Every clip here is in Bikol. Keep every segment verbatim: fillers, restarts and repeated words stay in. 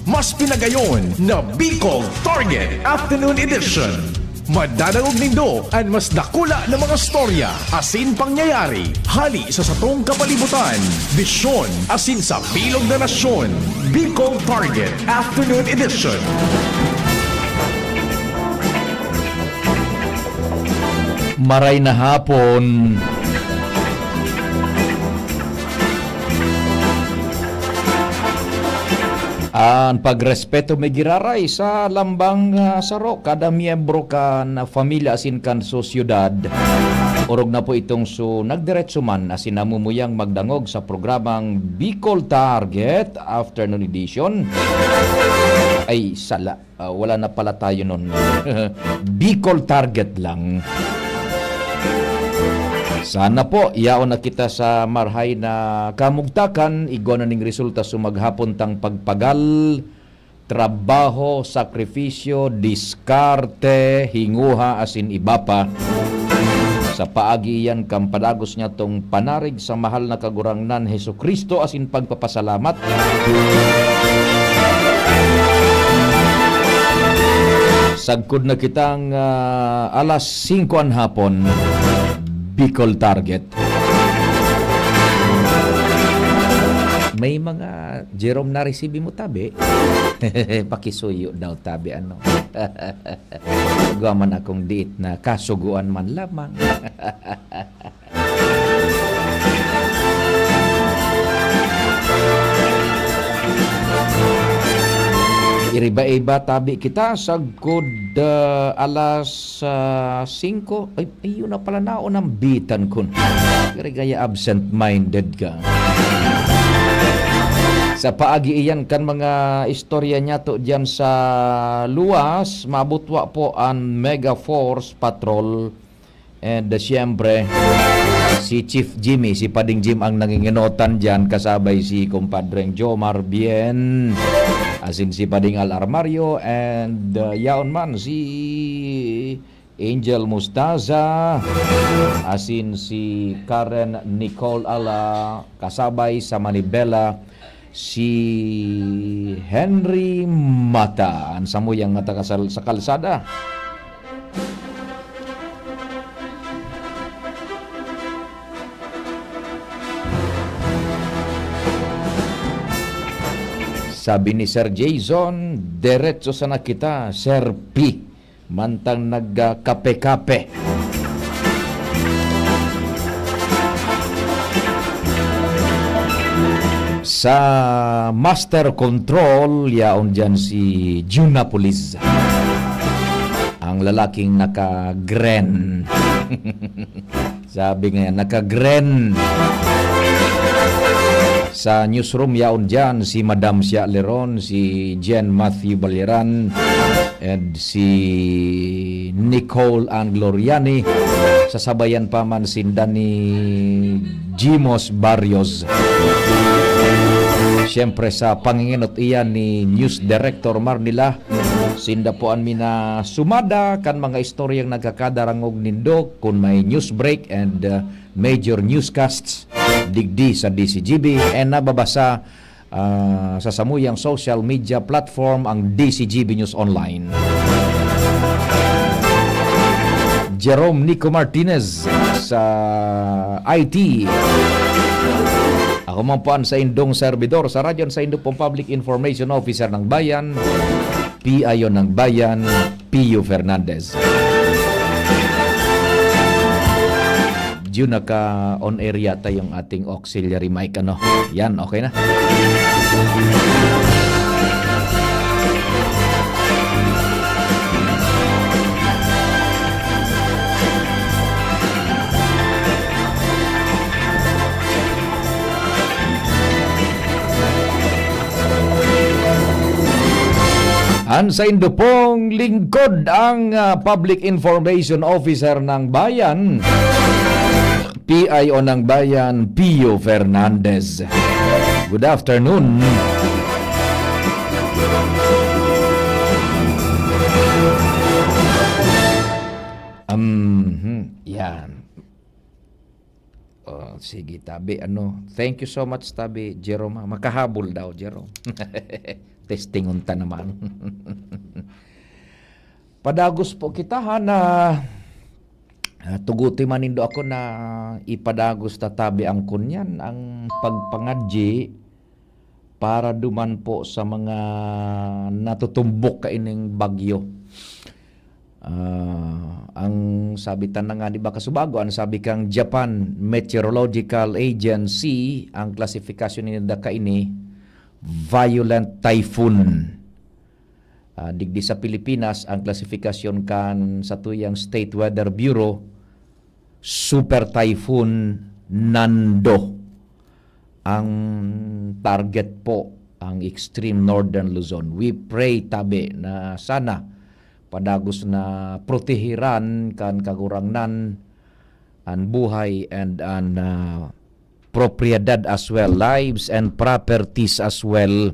Mas pinagayon na Bicol Target Afternoon Edition. Madadangog nindo an mas dakula na mga storya asin pangyayari hali sa satong kapalibutan, bisyon asin sa bilog na nasyon. Bicol Target Afternoon Edition. Maray na hapon. An pagrespeto may giraray sa lambang, ah, saro, kada miyembro kan pamilya asin kan sosyedad. Orog na po itong su nagdiretso man asin namumuyang magdangog sa programang Bicol Target Afternoon Edition. Ay, sala. Ah, wala na pala tayo nun. Bicol Target lang. Sana po, yaon na kita sa marhay na kamugtakan, igwa na ning resulta sa maghapon tang pagpagal, trabaho, sakripisyo, diskarte, hinguha, asin iba pa. Sa paagi iyan kan padagos niyatong panarig sa mahal na Kagurangnan Jesu-Cristo asin pagpapasalamat. Sagkod na kitang, ah, alas singko an hapon, Bicol Target. May mga Jerome na-receive mo, tabi? Pakisuyo daw, tabi, ano? Igwa man akong diit na kasugoan man lamang. Iriba-iba tabi kita sagkod, ah, alas, ah, singko. Ay, ayun na pala, naunambitan kun. Kaya absent-minded ka. Sa paagi iyan kan mga istorya niyato diyan sa luwas, mabutwa po an Mega Force Patrol. And, uh, siyempre, si Chief Jimmy, si Pading Jim ang nanginginotan diyan, kasabay si Kumpadreng Jomar Bien, asin si Pading Al Armario, and, uh, yaon man si Angel Mustaza, asin si Karen Nicole Ala, kasabay sa Manibela, si Henry Mata, an samuyang mata kasal-, sa kalsada. Sabi ni Sir Jason, "Diretso sana kita, Sir P." Mantang nagkakape-kape. Sa master control, yaon diyan si Junapolis. Ang lalaking naka-gren. Sabi nga yan, naka-gren. Sa newsroom, yaon diyan si Madam Sia Leron, si Jen Matthew Baliran, and si Nicole Angloriani. Sasabayan pa man sinda ni Jimos Barrios. Siyempre, sa pangingenot iyan ni News Director Marnila, sinda po an minasumada kan mga istoryang nagkakadarangog nindo kun may news break and, uh, major newscasts digdi sa D C G B, and nababasa, ah, sa samuyang social media platform ang D C G B News Online. Jerome Nico Martinez sa I T. Ako man po an saindong servidor sa radyo, an saindo pong Public Information Officer ng Bayan, P I O ng Bayan, Pio Fernandez. Diyo naka-on air yata yung ating auxiliary mic, ano? Yan, okay na. An saindo pong lingkod, ang, ah, Public Information Officer ng Bayan, P I O ng Bayan, Pio Fernandez. Good afternoon. Um, hmm, yan. Oh, sige, tabi, ano. Thank you so much, tabi, Jerome, ah. Makahabol daw, Jerome. Testingon ta naman. Padagos po kita, ha, na, ah, tuguti man nindo ako na ipadagos ta tabi ang kunyan, ang pagpangadyi para duman po sa mga natutumbok kaining bagyo. Ah, ang sabi ta na nga, di ba, kasubago, ang sabi kang Japan Meteorological Agency, ang klasifikasyon ninda kaini, violent typhoon. Ah, digdi sa Pilipinas, ang klasifikasyon kan satuyang State Weather Bureau, Super Typhoon Nando. Ang target po, ang extreme northern Luzon. We pray tabi na sana padagos na protehiran kan Kagurangnan an buhay and an, ah, propiedad as well, lives and properties as well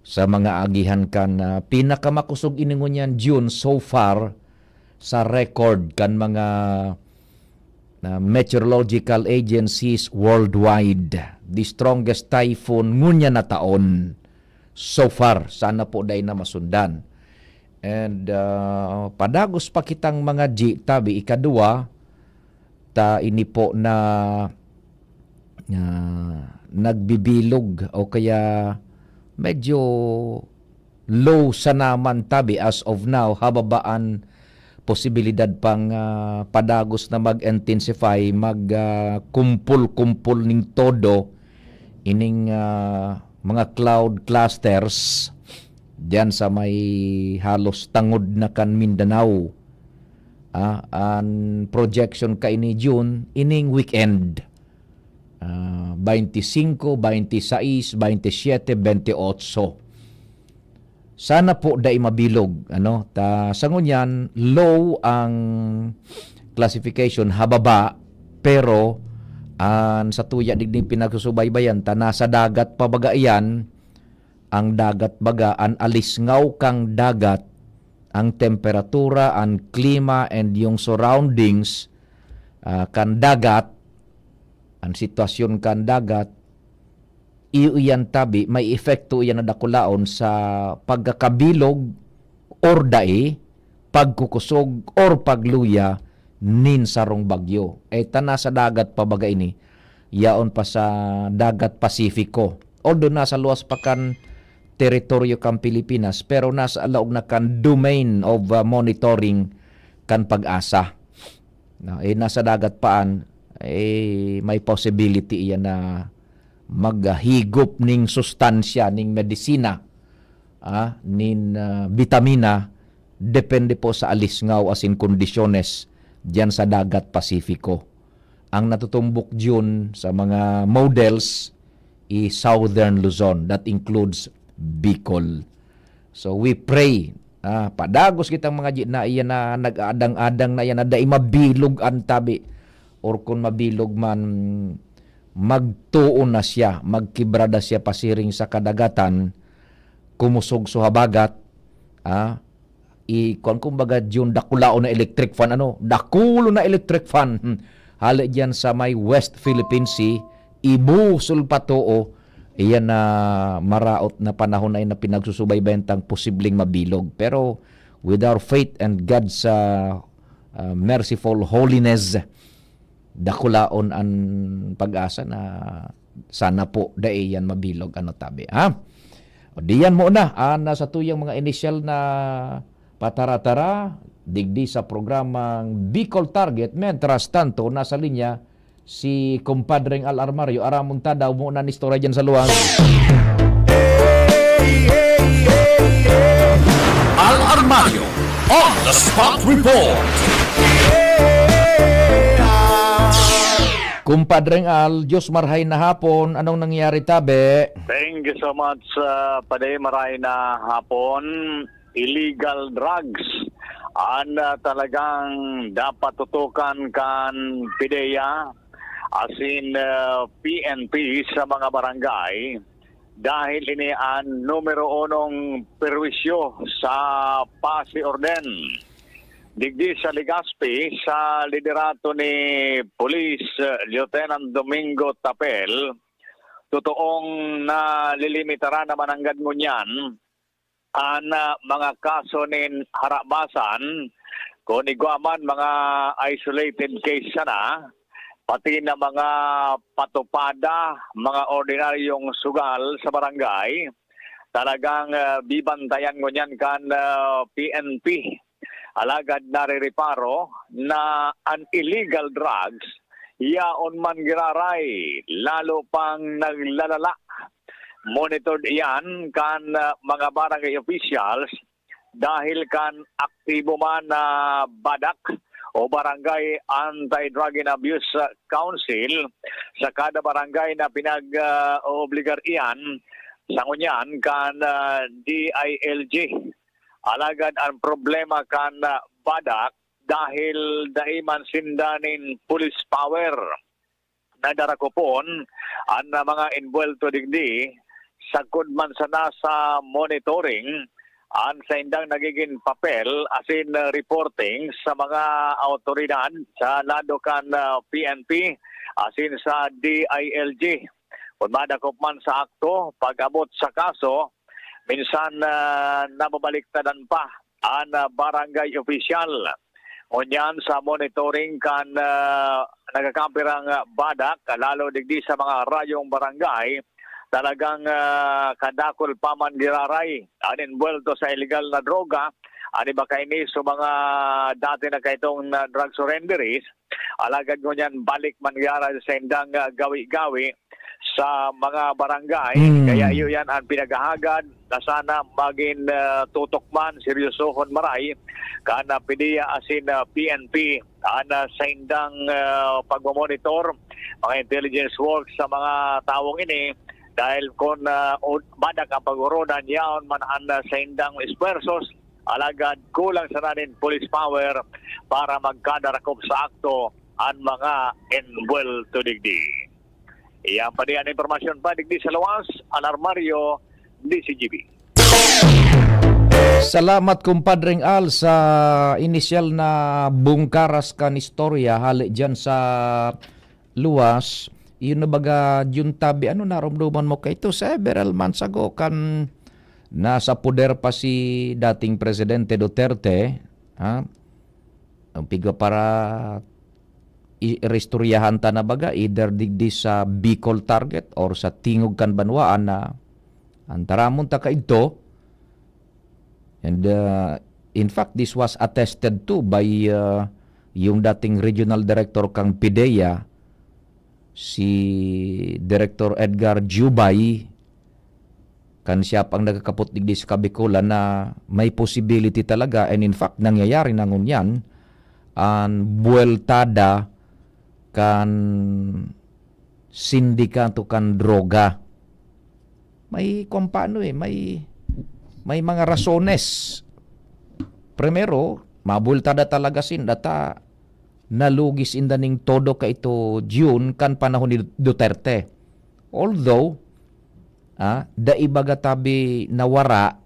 sa mga agihan kan, ah, pinakamakosog ini ngunyan June so far sa record kan mga, ah, meteorological agencies worldwide. The strongest typhoon ngunyan na taon so far. Sana po dai na masundan. And, ah, padagos pa kitang mga G, tabi, ikadua, ta ini po na, ah, nagbibilog o kaya medyo low sa naman tabi as of now, hababaan posibilidad pang, ah, padagos na mag-intensify, mag, ah, kumpul-kumpul ning todo ining, ah, mga cloud clusters diyan sa may halos tangod na kan Mindanao. Ah, an projection kaini June, ining weekend. Ah, twenty-five, twenty-six, twenty-seven, twenty-eight. Sana po dai mabilog, ano? Ta, sa ngunyan, low ang classification, hababa, pero an satuya digdi pinagsusubaybayan ta nasa dagat pa baga iyan, ang dagat baga, an alisngaw kan dagat, ang temperatura, an klima, and yung surroundings, ah, kan dagat, an sitwasyon kan dagat, iyo iyan tabi, may epekto iyan na dakulaon sa pagkakabilog or dai, pagkukusog or pagluya nin sarong bagyo. Eh, ta nasa dagat pa baga ini, yaon pa sa dagat Pasifiko. Although nasa luwas pa kan teritoryo kan Pilipinas, pero nasa laog na kan domain of, ah, monitoring kan PAGASA. No, eh, nasa dagat paan, eh, may possibility iyan na maghigop ning sustansya, ning medisina, ah, nin, ah, bitamina, depende po sa alisngaw asin kondisyones diyan sa dagat Pasifiko. Ang natutumbok diyon sa mga models is Southern Luzon. That includes Bicol. So we pray, ah, padagos kitang mga G na iyan na nag-aadang-adang na iyan na dai mabilog an tabi, or kun mabilog man, magtuon na siya, magkibrada siya pasiring sa kadagatan, kumusog sa habagat, ah, i-, kuwan, kumbaga, yung dakulaon na electric fan, ano? Dakulo na electric fan. Hmm. Hali dyan sa may West Philippine Sea, ibusol pa too, iyan na maraot na panahon na, na pinagsusubaybayan tang posibleng mabilog. Pero with our faith and God's, ah, ah, merciful holiness, dakulaon an pag-asa na sana po dai yan mabilog, ano, tabi, ha? O, diyan muna an, ah, sa tuyang mga inisyal na patara-tara digdi sa programang Bicol Target. Mientras tanto, nasa linya si Compadreng Al Armario. Aramon ta daw mo na istorya dyan sa luwang. Al Armario on the spot report. Kumpadreng Al, Diyos marhay na hapon. Anong nangyari, tabi? Thank you so much, ah, Pade. Maray na hapon. Illegal drugs. An, ah, talagang dapat tutukan kan PDEA, asin, ah, P N P sa mga barangay. Dahil ini an numero unong perwisyo sa pasi orden. Digdi sa Legazpi, sa liderato ni Police, eh, Lieutenant Domingo Tapel, totoong nalilimitaran na mananggad ngunyan an, ah, mga kaso nin harabasan, kun igwa man mga isolated case sana, pati na mga patupada, mga ordinaryong sugal sa barangay, talagang, ah, bibantayan ngunyan kan, ah, P N P. Alagad narireparo na an illegal drugs yaon man giraray, lalo pang naglalala. Monitored iyan kan, ah, mga barangay officials dahil kan aktibo man na BADAC o Barangay Anti-Drug and Abuse, ah, Council sa kada barangay na pinag, ah, oobligar iyan sa ngunyan kan, ah, D I L G. Alagad an problema kan, ah, BADAC dahil dai man sinda nin police power. Nadarakopon an, ah, mga envuelto digdi, sagkod man sana sa monitoring an saindang nagigin papel asin, ah, reporting sa mga awtoridad sa lado kan, ah, P N P asin sa D I L G. Kun madakop man sa akto, pag-abot sa kaso, minsan, ah, nababaliktadan pa an, ah, barangay opisyal. Ngunyan sa monitoring kan, ah, nagkakampirang, ah, BADAC, lalo digdi sa mga rayong barangay, talagang, ah, kadakul pa man giraray an envuelto sa illegal na droga, an iba kaini sa mga dati na kaitong na drug surrenderies, alagad ngunyan balik man giraray sa indang, ah, gawi-gawi sa mga barangay. Mm. Kaya iyo yan ang pinaghahagad na sana magin, ah, tutok man, seryosohon maray, kan, ah, PDEA asin, ah, P N P, an, ah, saindang, ah, pagmamonitor, mga intelligence work sa mga tawong ini, dahil kun, ah, o-, BADAC ang pag-orodan, yaon man an, ah, saindang esfuerzos, alagad kulang sana nin police power para magkadarakop sa akto an mga envuelto digdi. Iyan pa diyan impormasyon pa digdi sa lawas, Alarmario, D C G B. Salamat, Kumpadreng Al, sa inisyal na bungkaras kan istorya hali diyan sa luwas. Iyo na baga, Jun Tabi, ano naromdoman mo kaito? Several months ago, kan nasa poder pa si dating Presidente Duterte, ha? Ang piga para i-, iristoryahan ta na baga, either digdi sa Bicol Target or sa Tingog kan Banwaan na an taramon ta kaidto. And, uh, in fact, this was attested to by, uh, yung dating regional director kang PDEA, si Director Edgar Jubay, kan siya pang nagkakapot digdi sa Kabikolan, na may possibility talaga, and in fact, nangyayari na ngunyan, an buweltada kan sindikato kan droga. May kung paano eh, may, may mga rasones. Primero, mabultada talaga sinda ta nalugi sinda ning todo kaito June kan panahon ni Duterte. Although, ah, dai baga tabi nawara,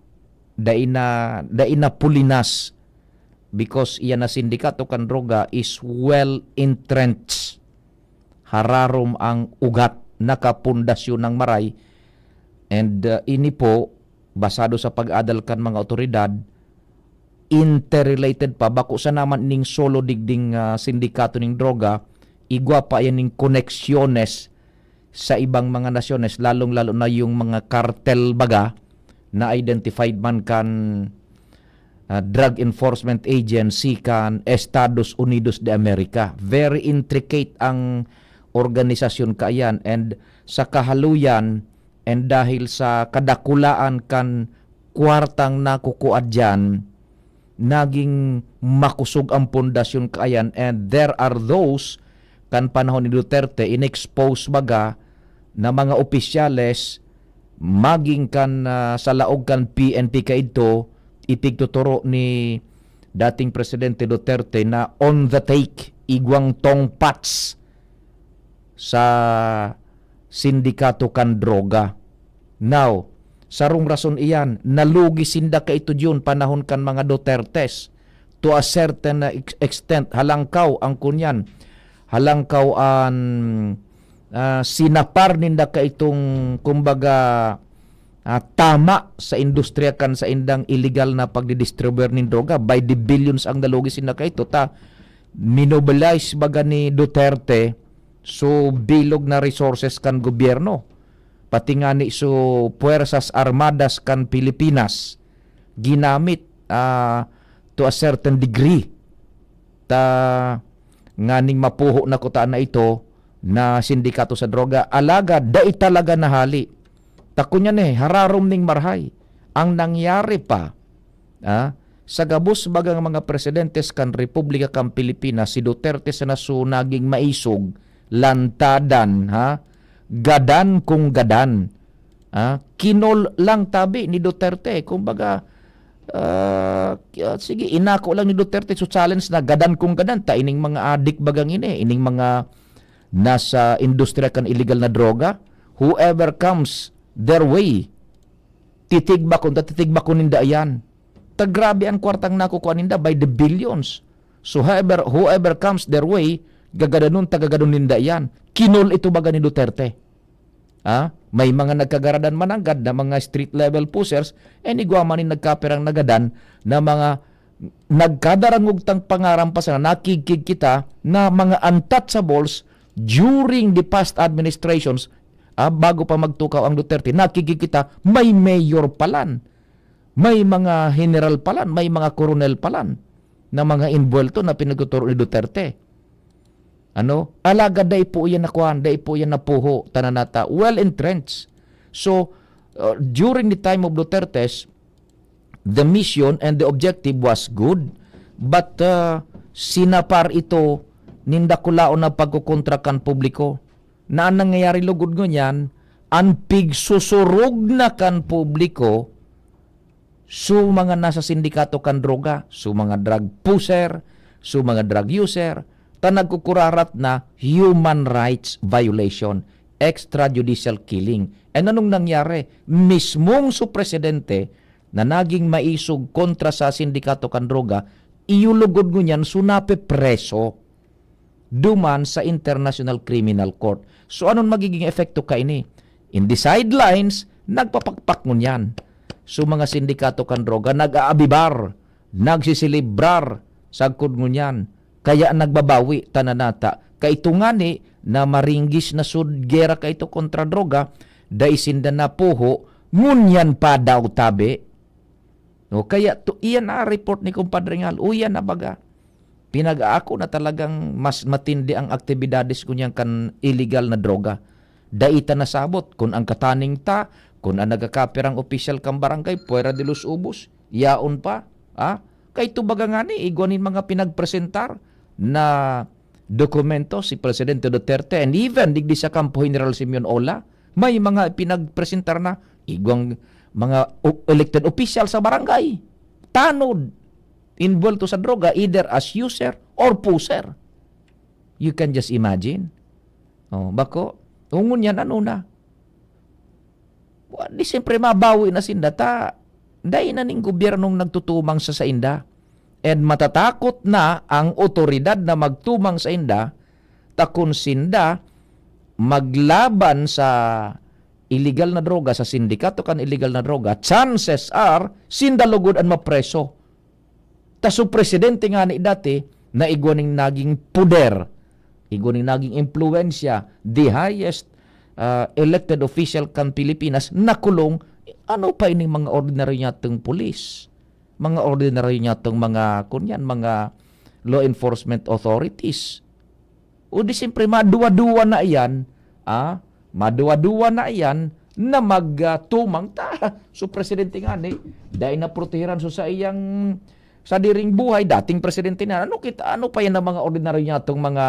dai na, dai na pulinas because iyan na sindikato kan droga is well entrenched. Hararom ang ugat, nakapundasyon ng maray. And, uh, ini po, basado sa pag-adal kan mga otoridad, interrelated pa, bako sana man ning solo digding, ah, sindikato ning droga, igwa pa yan ning koneksyones sa ibang mga nasyones, lalong-lalo na yung mga kartel baga na identified man kan, ah, Drug Enforcement Agency kan Estados Unidos de America. Very intricate ang organisasyon kaiyan, and sa kahaluyan, and dahil sa kadakulaan kan kwartang nakukuha diyan, naging makusog ang pundasyon kaiyan, and there are those, kan panahon ni Duterte, in-expose baga na mga opisyales, maging kan, ah, sa laog kan P N P kaidto, ipigtuturo ni dating Presidente Duterte na on the take, igwang tongpats sa sindikato kan droga. Now, sarong rason iyan, nalugi sinda kaito diyon panahon kan mga Dutertes. To a certain ex-, extent, halangkaw ang kunyan, halangkaw an ah, sinapar ninda kaitong, kumbaga, ah, tama sa industriya kan saindang illegal na pagdidistribuer nin droga. By the billions ang nalugi sinda kaito. Ta, minobilize baga ni Duterte so bilog na resources kan gobyerno, pati ngani so Puwersas Armadas kan Pilipinas, ginamit, ah, to a certain degree. Ta nganing mapuho na kuta na ito na sindikato sa droga, alagad dai talaga nahali. Ta kunyan, eh, hararom ning marahay. Ang nangyari pa, ah, sa gabos bagang mga presidentes kan Republika kan Pilipinas, si Duterte sana so naging maisog, lantadan, ha? Gadan kung gadan. Ah, kinol lang tabi ni Duterte. Kumbaga, ah, ah, sige, inako lang ni Duterte so challenge na gadan kung gadan. Ta ining mga adik bagang ini, ining mga nasa industriya kan illegal na droga, whoever comes their way, titigbakon ta, titigbakon ninda iyan. Ta grabe an kwartang nakukuha ninda, by the billions. So, however, whoever comes their way, gagadanon ta, gaganon ninda iyan. Kinol ito baga ni Duterte. Ah, may mga nagkagaradan mananggad na mga street level pushers, eh, igwa man nin nagkapirang nagadan na mga nagkadarangog tang pangaran pa sana, nakigkig kita na mga untouchables during the past administrations, ah, bago pa magtukaw ang Duterte, nakigkig kita, may mayor palan, may mga general palan, may mga koronel palan na mga inbuwelto na pinagtuturo ni Duterte. Ano? Alagad dai po iyan nakuhaan, dai po iyan napuho, tanan nata, well entrenched. So, uh, during the time of Duterte's, the mission and the objective was good, but, uh, sinapar ito nin dakulaon na pagkokontra kan publiko. Na an nangyayari lugod ngunyan, an pigsusurog na kan publiko, su mga nasa sindikato kan droga, su mga drug pusher, su mga drug user, ta nagkukurarat na human rights violation, extrajudicial killing. And anong nangyari? Mismong su presidente na naging maisog kontra sa sindikato kan droga, iyo lugod ngunyan su napepreso duman sa International Criminal Court. So, anong magiging epekto kaini? In the sidelines, nagpapakpak ngunyan. So, mga sindikato kan droga, nag-aabibar, nagsisilibrar, sagkod ngunyan. Kaya nagbabawi, tanan nata. Kaito ngani na maringgis na sud gera kaito kontra droga, dai sinda napuho, ngunyan pa daw tabi. No, kaya to, iyan na report ni Compadre Ngal, uyan na baga. Pinag-aako na talagang mas matindi ang aktibidades ngunyan kan illegal na droga. Dai ta nasabot kun ang kataning ta, kun ang nagkakapirang opisyal kan barangay, puwera de los ubos, yaon pa. Ah? Kay ito baga ngani, igwa nin mga pinagpresentar na dokumento si Presidente Duterte and even digdi sa kampo General Simeon Ola, may mga pinagpresentar na igwang mga o-, elected official sa barangay. Tanod, involved sa droga either as user or pusher. You can just imagine. Oh, bako, ungon yan, ano na? Wa, di siyempre mabawi na sinda ta dai na ning gobyernong nagtutumang sa sainda. And matatakot na ang otoridad na magtumang sainda, ta kun sinda maglaban sa illegal na droga, sa sindikato kan illegal na droga, chances are, sinda lugod an mapreso. Ta su presidente ngani dati na igwa ning naging poder, igwa ning naging impluwensya, the highest, ah, elected official kan Pilipinas, nakulong. Ano pa ining mga ordinaryo niyatong pulis? Mga ordinaryo niyatong mga, kunyan, mga law enforcement authorities. O di siyempre, maduwa-duwa na iyan, ah, maduwa-duwa na iyan na mag, ah, tumang ta. So, presidente ngani, dai na protehiran so sa iyang sadiring buhay, dating presidente na. Ano kita, ano pa yan ang mga ordinaryo niyatong mga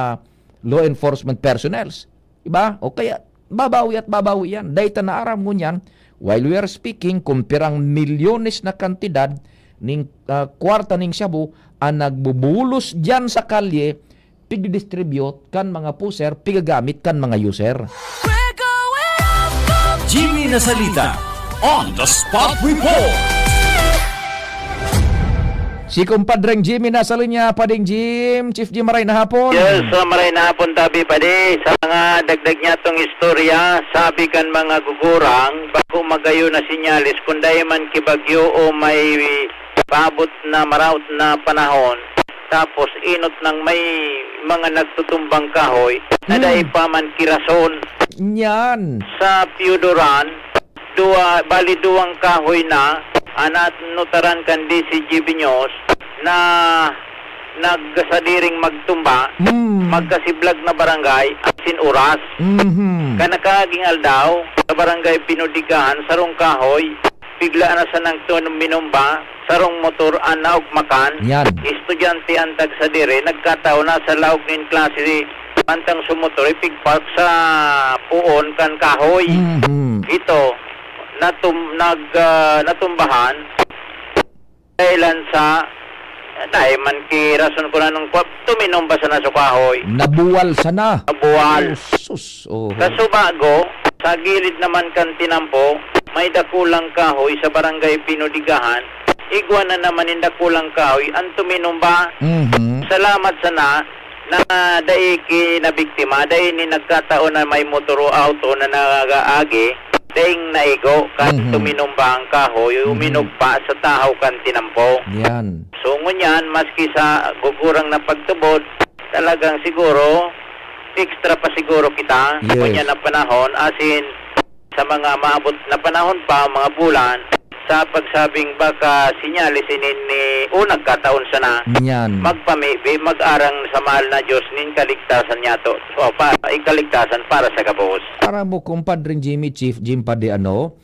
law enforcement personnels? Diba? O kaya, babawi at babawi yan. Dai ta naaram ngunyan, while we are speaking, kung pirang milyones na kantidad ning, ah, kwarta ning shabu ang nagbubulos diyan sa kalye, pigdidistribute kan mga pusher, pigagamit kan mga user. Jimmy Nasalita on the spot report. Si Kumpadreng Jimmy nasa linya. Padeng Jim, Chief Jim, maray na hapon. Yes, uh, maray na hapon, Tabi Padi. Sa mga dagdag niya tong istorya, sabi kan mga gugurang, bako magayo na sinyalis, kung dai man kibagyo o may paabot na maraot na panahon, tapos inot nang may mga nagtutumbang kahoy na Hmm. dai pa man kirason. Nyan. Sa Piyudoran, duwa, bali duwang kahoy na, anat nutaran kan D C G B News, na nagsadiring magtumba, Hmm. magkasiblag na barangay, asin oras. Mhm. Kanakaging aldaw, sa barangay Binudigahan, sarong kahoy, bigla na sanang tuminumba, sarong motor an naugmakan. Yan. Estudyante an tagsadiri, nagkataon na sa laog nin klase, mantang sumotor, ipigpark sa puon kan kahoy. Mhm. Ito, natum-, nag-, ah, natumbahan, dahilan sa, dahil man ki rason ko na nung kwa-, tuminumba sana sa kahoy. Nabuwal sana. Nabuwal. Oh, sus. Oho. Sa subago, sa gilid naman kan tinampo, may dakulang kahoy sa barangay Binudigahan. Igwa na naman in dakulang kahoy, ang tuminumba. Mhm. Salamat sana na dai ki nabiktima, dai ni nagkataon na may motor o auto na nag-aagi, daing naigo, kan Mhm. tuminumba ang kahoy, Mhm. uminugpa sa tahaw kan tinampo. Yan. So, ngunyan, maski sa gugurang na pagtubod, talagang siguro, extra pa siguro kita, Yes. ngunyan na panahon, asin sa mga maabot na panahon pa, mga bulan, sa pagsabing baka sinyales ini ni o nagkataon sana, Nyan. magpamibi, mag-arang sa mahal na Diyos nin kaligtasan niyato, o pa, ikaligtasan para sa gabos. Aram mo, Kumpadreng Jimmy, Chief Jim Padi, ano,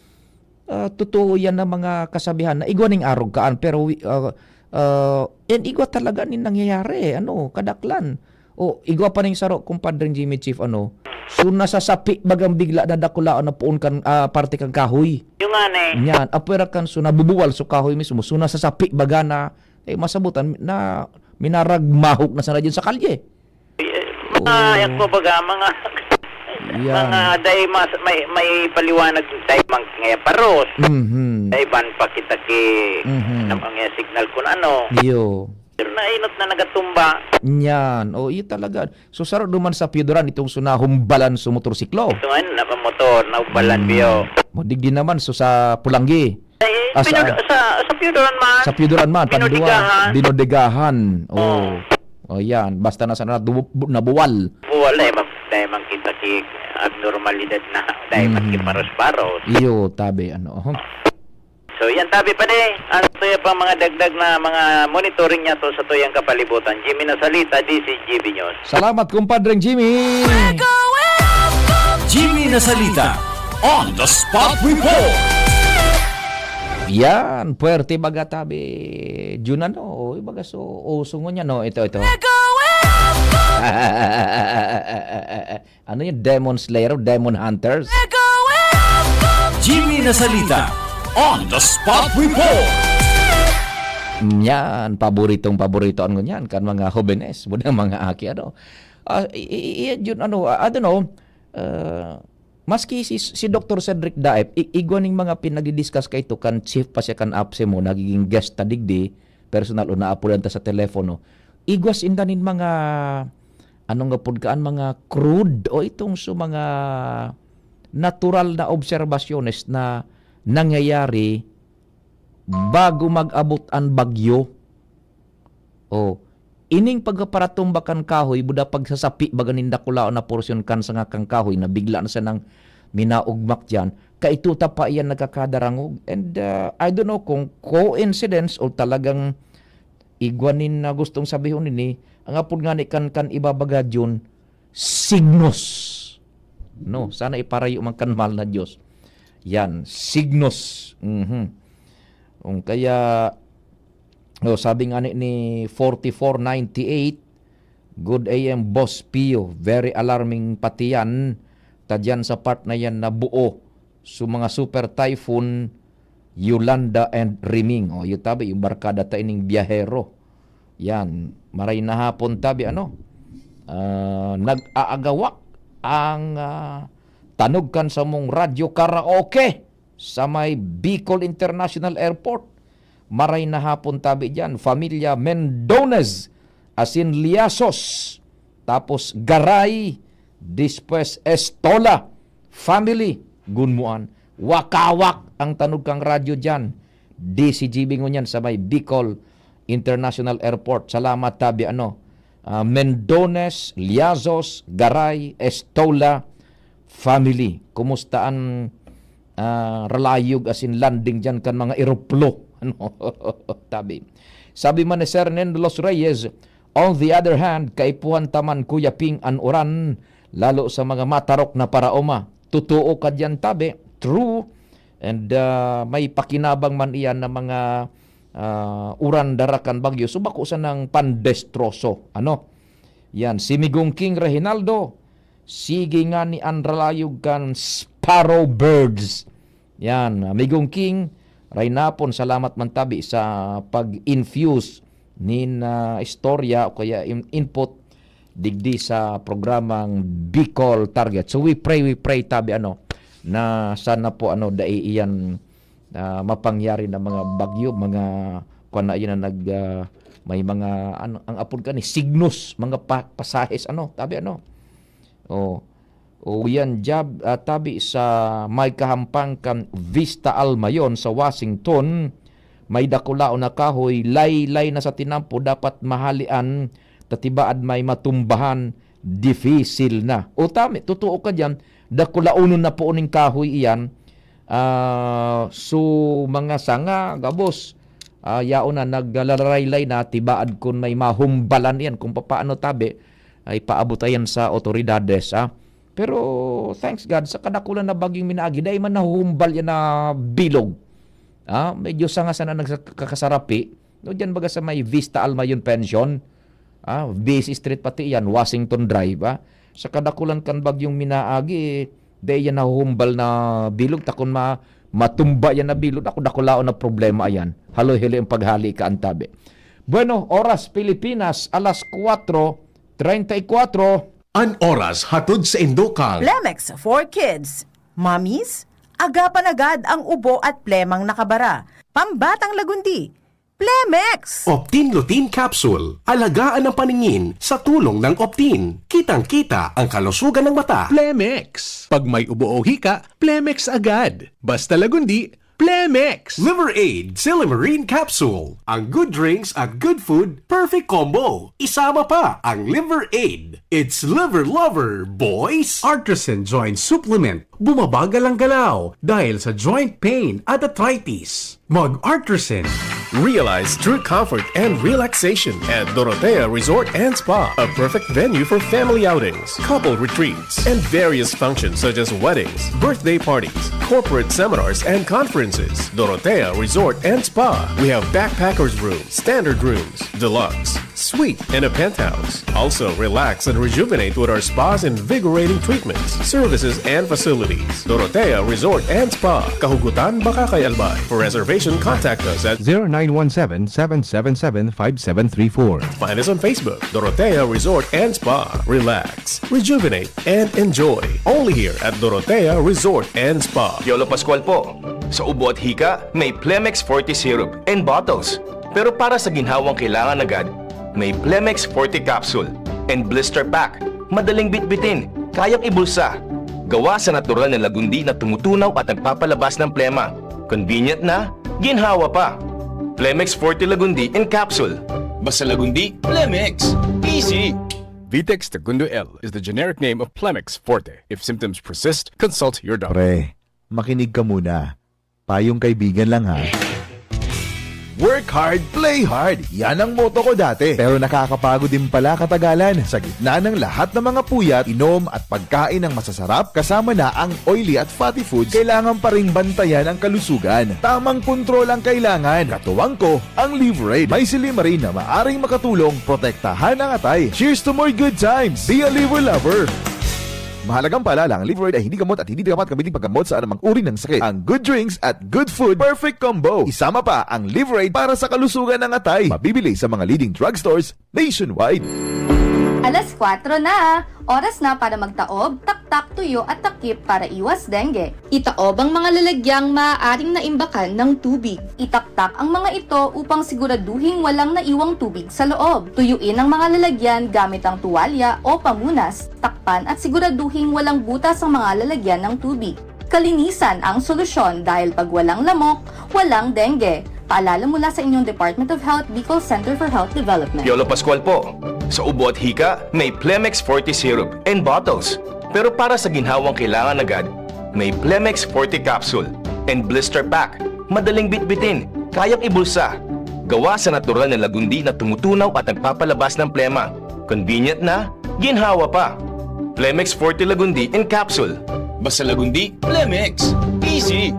ah, totoo yan na mga kasabihan na igwa ning arog kaan, pero wi-, ah, ah, and igwa talaga nin nangyayari, ano, kadaklan. O, igwa pa ning saro, Kumpadreng Jimmy, Chief, ano, so nasasapi bagang bigla na dakulaon na poon kan, ah, parte kan kahoy. Yung nga, ne. Yan, apwera kan so nabubuwal so kahoy mismo, so nasasapi baga na, eh, masabutan na minaragmahok na sana dyan sa kalye. Eh, mga, Oo. yan, kumbaga, mga, Yan. mga dai mas, may, may paliwanag, dai mang ngayon paros. Mhm. Dai ban pa kita ki, Mhm. na mga signal kung ano. Iyo. Pero nainot na nagatumba. Yan. O, iyo talaga. So, saro duman sa Piyudoran, itong so nahumbalan sa motorsiklo. Ito nga, na motor, naumbalan, Mm. biyo. Mo, digdi naman, so sa Pulanggi. Ay, Ah, sa Piyudo-, sa, sa Piyudoran man. Sa Piyudoran man, panduwa. Binudigahan. Binudigahan. Oh. Oh. Oh, yan. Basta na sana du-, bu-, nabuwal. Buwal, eh, mag-, dahil man kita ki abnormalidad na, dahil man Mhm. ki paros-paros. Iyo, tabi, ano. So, yan, tabi pa di. Ano to yan pang mga dagdag na mga monitoring niya to sa tuyang kapalibutan? Jimmy Nasalita, D C G B News. Salamat, Kumpadreng Jimmy. Jimmy Nasalita, on the spot report. Yan, puwerte baga tabi. Jun ano, ibaga so, uso ngunyan, no? Ito, ito. Ano yung Demon Slayer, Demon Hunters? Jimmy Nasalita, on the spot report. Yan, paboritong paborito ang ngunyan kan mga hobenes, muna mga aki, ano. Ah, i-, i-, i-, yun, ano, ah, I don't know, ah, maski si, si Doktor Cedric Daep, i-, igwa ning mga pinagdi-discuss kaito kan chief pa siya kan APSEMO, nagiging guest ta digdi, personal o naapulan ta sa telepono. Igwa sinda nin mga, ano nga pod kaan, mga crude o itong so mga natural na obserbasyones na nangyayari bago mag-abot an bagyo. Oh, ining pagpaparatumba kan kahoy, buda pagsasapi baga nin dakulaon na porsyon kan sanga kan kahoy na bigla na sanang minaugmak diyan, kaito ta pa iyan nagkakadarangog. And, ah, I don't know kung coincidence o talagang igwa nin na gustong sabihon nini, ang apod ngani kan, kan iba baga diyon, signos. No, sana iparayo man kan mahal na Diyos. Yan, signos. Mhm. Kung kaya, oh, sabi nga ni, ni forty-four ninety-eight, "Good A M, Boss Pio. Very alarming pati yan. Ta dyan sa part na yan na buo. So, mga super typhoon, Yolanda and Riming." Oh, yun tabi, yung barkada ta ining biyahero. Yan. Maray na hapon tabi, ano? Ah, nag-aagawak ang, ah, tanog kan samong radyo karaoke sa may Bicol International Airport. Maray na hapon tabi diyan, Familia Mendones, asin Liasos, tapos Garay, despues Estola family, gunmuan. Wakawak ang tanog kang radyo diyan. D C G B ngunyan sa may Bicol International Airport. Salamat tabi ano. Ah, Mendones, Liazos, Garay, Estola family. Kumusta an, ah, ralayog asin landing diyan kan mga eroplo? Ano? Tabi. Sabi man ni Sir Nen de los Reyes, "On the other hand, kaipuhan ta man, Kuya Ping, an uran, lalo sa mga matarok na paraoma." Totoo ka diyan, tabi. True. And, ah, may pakinabang man iyan na mga, ah, uran dara kan bagyo. So, bako sanang pandestroso. Ano? Yan. Si Migong King Reginaldo, sige nga ni an ralayog kan sparrow birds. Yan. Migong King, rainapon, salamat man tabi sa pag-infuse nin, ah, istorya o kaya in-, input digdi sa programang Bicol Target. So we pray, we pray tabi ano, na sana po ano, dai iyan, ah, mapangyari na mga bagyo, mga kuwan na iyan na nag, ah, may mga ano, ang apod ka ni signos, mga pa-, pasahes ano, tabi ano. Oh. O yan, jab, ah, tabi sa may kahampang kan Vista Almayon sa Washington, may dakulaon na kahoy, laylay na sa tinampo, dapat mahalian, ta tibaad may matumbahan, difisil na. O tami, totoo ka diyan, dakulaonon na po ning kahoy iyan. Ah, so, mga sanga, gabos, ah, yaon na, naglalaylay na, tibaad kun may mahumbalan iyan, kung papaano tabi, ay paabot ayan sa otoridades, ah. Pero, thanks God, sa kadakulan na bagyong minaagi, dai man nahuhumbal yan na bilog. Ah, medyo sanga sana nagkakasarapi. No, diyan baga sa may Vista Almayon Pension, ah, B C Street pati yan, Washington Drive, ah. Sa kadakulan kan bagyong minaagi, eh, dai yan nahuhumbal na bilog, takon ma-, matumba yan na bilog. Ako, dakulaon na problema ayan. Haloy-haloy ang paghali ka, antabi. Bueno, oras Pilipinas, alas kuwatro treinta y kuwatro. An oras hatod sa indo kang Plemex for Kids. Mommies, agapan agad ang ubo at plemang nakabara. Pambatang lagundi, Plemex! Optin Lutein Capsule. Alagaan ang paningin sa tulong ng Optin. Kitang-kita ang kalusugan ng mata. Plemex. Pag may ubo o hika, Plemex agad. Basta lagundi, Plemex! Liver Aid Silymarin Capsule. Ang good drinks at good food, perfect combo. Isama pa ang Liver Aid. It's Liver Lover, boys! Artisan Joint Supplement. Bumabagal ang galaw dahil sa joint pain at arthritis. Mag-Artisan. Realize true comfort and relaxation at Dorotea Resort and Spa, a perfect venue for family outings, couple retreats, and various functions such as weddings, birthday parties, corporate seminars, and conferences. Dorotea Resort and Spa. We have backpackers room, standard rooms, deluxe, suite, and a penthouse. Also, relax and rejuvenate with our spa's invigorating treatments, services, and facilities. Dorotea Resort and Spa, Kahugutan, Bacacay, Albay. For reservation, contact us at zero nine one seven, seven seven seven, five seven three four. Find us on Facebook, Dorotea Resort and Spa. Relax, rejuvenate, and enjoy. Only here at Dorotea Resort and Spa. Piolo Pascual po. Sa ubo at hika, may Plemex Forte Syrup and bottles. Pero para sa ginhawang kailangan agad, may Plemex Forte Capsule and Blister Pack. Madaling bitbitin, kayang ibulsa. Gawa sa natural na lagundi na tumutunaw at nagpapalabas ng plema. Convenient na, ginhawa pa. Plemex Forte Lagundi in Capsule. Basta Lagundi, Plemex. Easy! Vitex Segundo L is the generic name of Plemex Forte. If symptoms persist, consult your doctor. Pre, makinig ka muna. Payong kaibigan lang, ha. Work hard, play hard. Yan ang motto ko dati. Pero nakakapagod din pala katagalan. Sa gitna ng lahat ng mga puyat, inom at pagkain ng masasarap, kasama na ang oily at fatty foods, kailangan pa ring bantayan ang kalusugan. Tamang kontrol ang kailangan. Katuwang ko, ang Liverade. May silymarin na maaring makatulong protektahan ang atay. Cheers to more good times! Be a Liver Lover! Mahalagang paalala, ang Liverade ay hindi gamot at hindi dapat gamitin paggamot sa anumang uri ng sakit. Ang good drinks at good food, perfect combo. Isama pa ang Liverade para sa kalusugan ng atay. Mabibili sa mga leading drugstores nationwide. Alas kwatro na! Oras na para magtaob, taktak, tuyo at takip para iwas dengue. Itaob ang mga lalagyang maaaring naimbakan ng tubig. Itaktak ang mga ito upang siguraduhing walang naiwang tubig sa loob. Tuyuin ang mga lalagyan gamit ang tuwalya o pamunas. Takpan at siguraduhing walang butas ang mga lalagyan ng tubig. Kalinisan ang solusyon dahil pag walang lamok, walang dengue. Paalala mula sa inyong Department of Health, Bicol Center for Health Development. Piolo Pascual po. Sa ubo at hika, may Plemex Forte Syrup and bottles. Pero para sa ginhawang kailangan agad, may Plemex Forte Capsule and Blister Pack. Madaling bitbitin, kayang ibulsa. Gawa sa natural na lagundi na tumutunaw at nagpapalabas ng plema. Convenient na, ginhawa pa. Plemex Forte Lagundi in Capsule. Basta Lagundi, Plemex. Easy!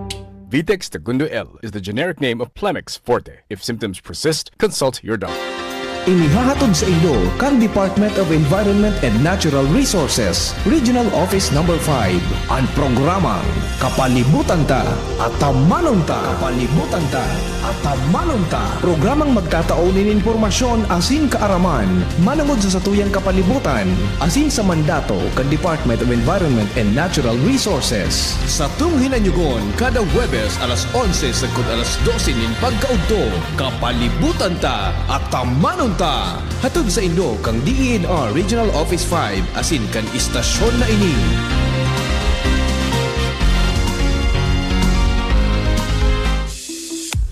Vitex Tagundo L is the generic name of Plemex Forte. If symptoms persist, consult your doctor. Inihahatod sa inyo kan Department of Environment and Natural Resources, Regional Office Number five, an programang Kapalibutan Ta, Atamanon Ta. Kapalibutan Ta, Atamanon Ta. Programang magtatao nin impormasyon asin kaaraman manongod sa satuyang kapalibutan asin sa mandato kan Department of Environment and Natural Resources. Satong hinanyugon kada Huwebes alas onse sagkod alas dose nin pagkaudto. Kapalibutan Ta, Atamanon Ta. Hatod sa inyo kan D E N R Regional Office five asin kan istasyon na ini.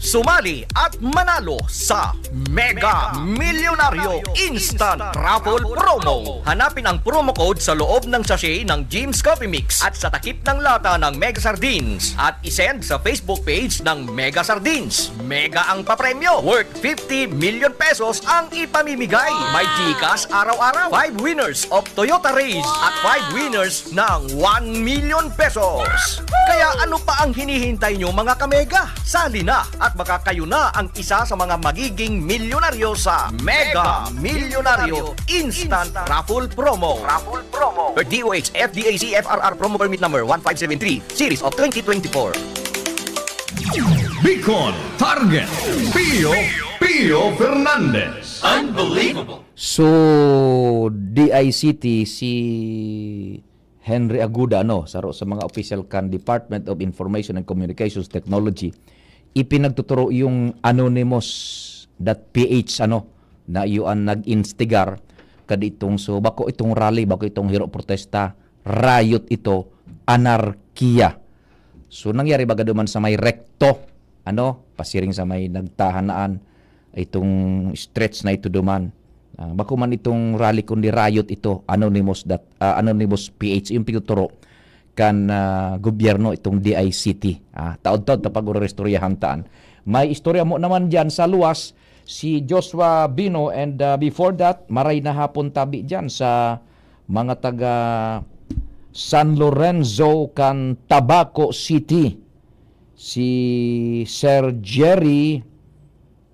Sumali at manalo sa Mega Milyonaryo Instant Raffle Promo. Hanapin ang promo code sa loob ng sachet ng Jim's Coffee Mix at sa takip ng lata ng Mega Sardines at isend sa Facebook page ng Mega Sardines. Mega ang papremyo, worth fifty million pesos ang ipamimigay. May GCash araw-araw, five winners of Toyota Rays at five winners ng one million pesos. Kaya ano pa ang hinihintay nyo, mga kamega? Sali na at baka kayo na ang isa sa mga magiging milyonaryo sa Mega Milyonaryo Instant Raffle Promo. Raffle Promo. Per D O H F D A C F R R Promo Permit Number one five seven three, Series of twenty twenty-four. Bicol Target, Pio, Pio Fernandez. Unbelievable. So, D I C T, si Henry Aguda, ano, saro sa mga opisyal kan Department of Information and Communications Technology, ipinagtuturo yung anonymous dot P H, ano, na iyo an nag-instigar kaditong, so, bako itong rally, bako itong hiro protesta, riot ito, anarkiya. So, nangyari baga duman sa may Recto, ano, pasiring sa may nagtahanaan, itong stretch na ito duman. Ah, bako man itong rally kundi riot ito, anonymous dot, ah, anonymous P H, yung pinuturo kan, ah, gobyerno itong D I C T. Ah, taod-taod ta pag-uristoryahan taan. May istorya mo naman diyan sa luwas, si Joshua Bino, and, ah, before that, maray na hapon tabi diyan sa mga taga San Lorenzo kan Tabaco City. Si Sir Jerry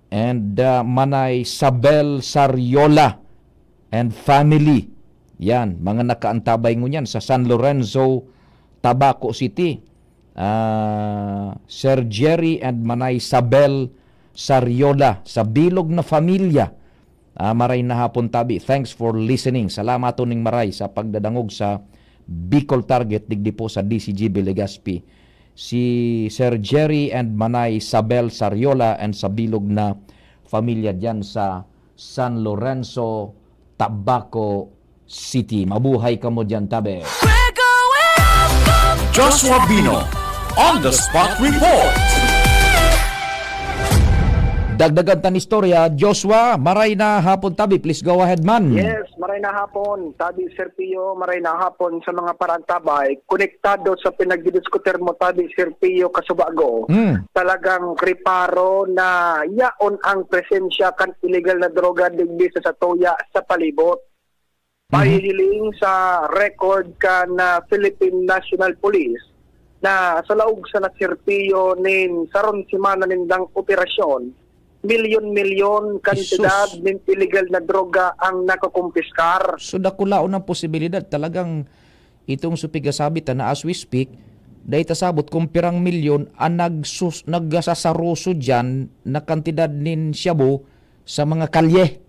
and, ah, Manay Sabel Sariola and family. Yan, mga nakaantabay ngunyan sa San Lorenzo, Tabaco City. Ah, Sir Jerry and Manay Sabel Sariola, sa bilog na familia. Ah, maray na hapon tabi. Thanks for listening. Salamat ning maray sa pagdadangog sa Bicol Target digdi po sa D C G B Legazpi. Si Sir Jerry and Manay Sabel Sariola and sa bilog na familia diyan sa San Lorenzo, Tabaco City. Mabuhay kamo diyan, tabi. Joshua Bino, on the spot report. Dagdagan tan istorya, Joshua, maray na hapon tabi. Please go ahead, man. Yes, maray na hapon, tabi Sir Pio, maray na hapon sa mga parantabay. Konektado sa pinagdidiskutir mo, tabi Sir Pio, kasubago. Hmm. Talagang reparo na yaon ang presensya kan illegal na droga digdi sa satuya sa palibot. Mhm. Pahihiling sa record kan, ah, Philippine National Police na sa laog sa nasirpiyo nin sarong semana nindang operasyon, milyon-milyon kantidad Jesus. Nin illegal na droga ang nakukumpiskar. So, dakulaon ang posibilidad. Talagang itong supigasabit na as we speak, dahil tasabot kung pirang milyon ang nagsus-, nagsasaruso dyan na kantidad nin shabu sa mga kalye.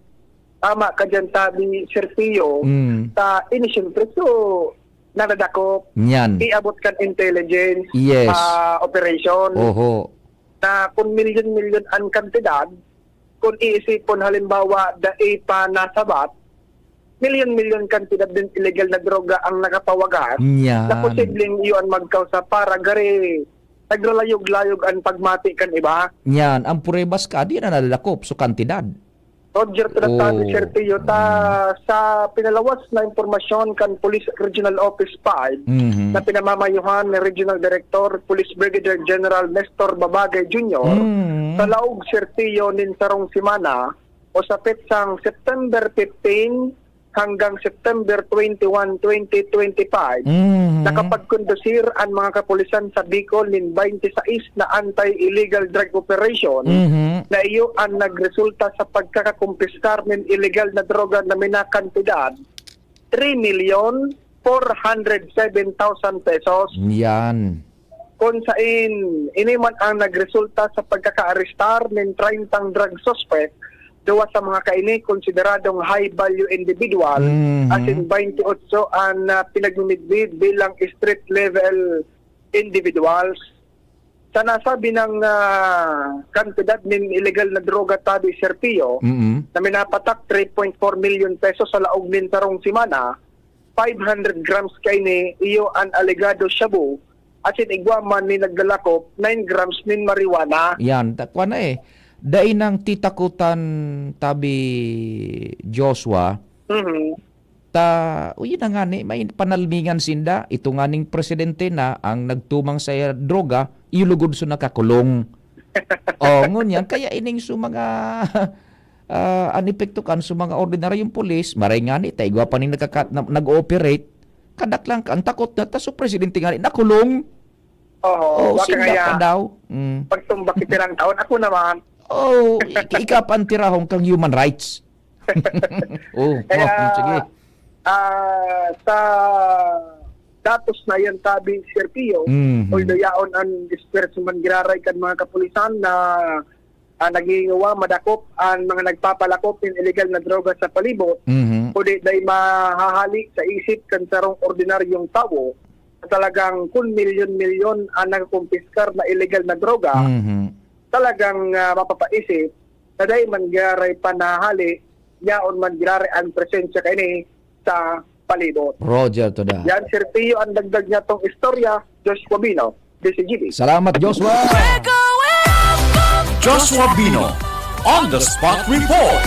Tama ka dyan, tabi, Sir Pio. Mm. Ta, ini siyempre, so, nadadakop. Niyan. Iabot kan intelligence Yes. ah, operation Oho. na kung milyon-milyon ang kantidad, kung iisipon halimbawa, dai pa nasabat, milyon-milyon kantidad din illegal na droga ang nakapawagas Niyan. na posibleng iyon magkausa para gari nagralayog-layog ang pagmati kan iba. Niyan, ang pruebas ka, di na nadadakop, so kantidad. Roger, pinagtabi, Oh. Sir Pio, ta sa pinalawas na impormasyon kan Police Regional Office five Mhm. na pinamamayuhan ni Regional Director Police Brigadier General Nestor Babagay Junior, Mm. sa laog, Sir Pio, nin sarong semana o sa petsang September fifteen hanggang September twenty-one, twenty twenty-five, Mhm. nakapagkondusir an mga kapulisan sa Bicol nin twenty-six na anti-illegal drug operation Mhm. na iyo an nagresulta sa pagkakakumpiskar nin illegal na droga na minakantidad three million four hundred seven thousand pesos. Yan. Kun sain, ini man ang nagresulta sa pagkakaarestar nin treyntang drug suspect, duwa sa mga kaini konsideradong high value individual, Mhm. asin twenty-otso an, ah, pinagmimidbid bilang street level individuals. Sa nasabi ng, ah, kantidad nin illegal na droga, tabi, Sir Pio, Mm. na minapatak three point four million pesos sa laog nin sarong semana, five hundred grams kaini iyo an alegado shabu, asin igwa man nin naglalakop nine grams nin marijuana. Yan, ta-, kwa na eh. Dai nang titakutan, tabi Joshua. Mhm. Ta, uy, na ngani, may panalmingan sinda. Ito nganing presidente na ang nagtumang sa droga, iyo lugod so nakakulong. Oh, ngunyan, kaya ining so mga, ah, an epekto kan so mga ordinaryong pulis, maray ngani, ta igwa pa ning nakaka-, na, nag-ooperate, kadaklan ka, ang takot na, ta so presidente ngani, nakulong. Oho, Oh, baka sinda kaya pa daw. Mm. pagtumbak itirang taon, ako naman. Oh, ik-, ika pa ang tirahon kang human rights. Oh, Kaya, oh, sige. ah, sa datos na yan, tabi, Sir Pio, Mhm. although yaon an esfuerso man giraray kan mga kapulisan na, ah, naghihinguwa, madakop an mga nagpapalakop nin illegal na droga sa palibot, Mhm. kundi dai mahahali sa isip kan sarong ordinaryong tawo na talagang kun milyon-milyon an nakakumpiskar na illegal na droga, Mhm. talagang, ah, mapapaisip na dai man giraray pa nahahali, yaon man giraray an presensya kaini sa palibot. Roger to da. Yan, Sir Pio, ang dagdag niya tong istorya, Joshua Bino, D C G B. Salamat, Joshua. Joshua Bino on the spot report.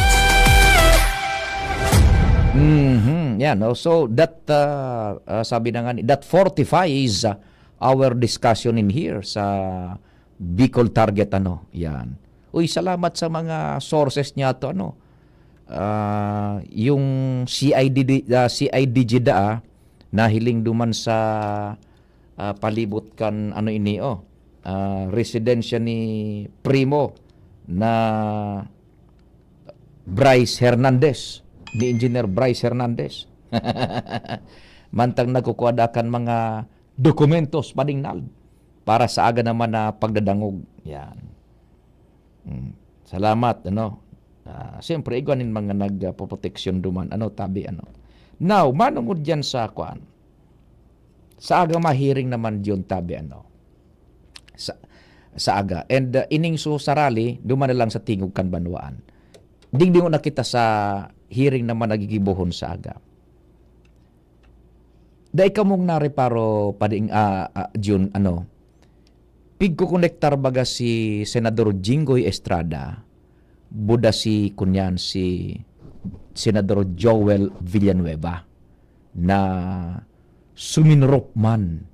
Mhm. Yan, no? So, that, uh, uh, sabi na nga ni, that fortifies, uh, our discussion in here sa Bicol Target, ano, yan. Uy, salamat sa mga sources niya to, ano. Ah, yung C I D D, ah, C I D G da, ah, nahiling duman sa, ah, palibot kan, ano ini, oh, ah, residensya ni Primo na Bryce Hernandez, ni Engineer Bryce Hernandez. Mantang nagkukuha da kan mga dokumentos, padingnal, para sa aga naman na pagdadangog. Yan. Mm. Salamat, ano. Ah, siyempre, igwa nin mga nagpoproteksyon duman, ano, tabi, ano. Now, manungod yan sa, kuan, sa aga mahiring naman yun, tabi, ano. Sa, sa aga. And, uh, ining so sa rally, duman na lang sa tingog kan banwaan. Digdi na kita sa hearing naman nagigibohon sa aga. Dai kamong nareparo, pading, ah, ah, Jun, ano, pigkokonektar baga si Senador Jinggoy Estrada, buda si, kunyan, si Senador Joel Villanueva, na suminurop man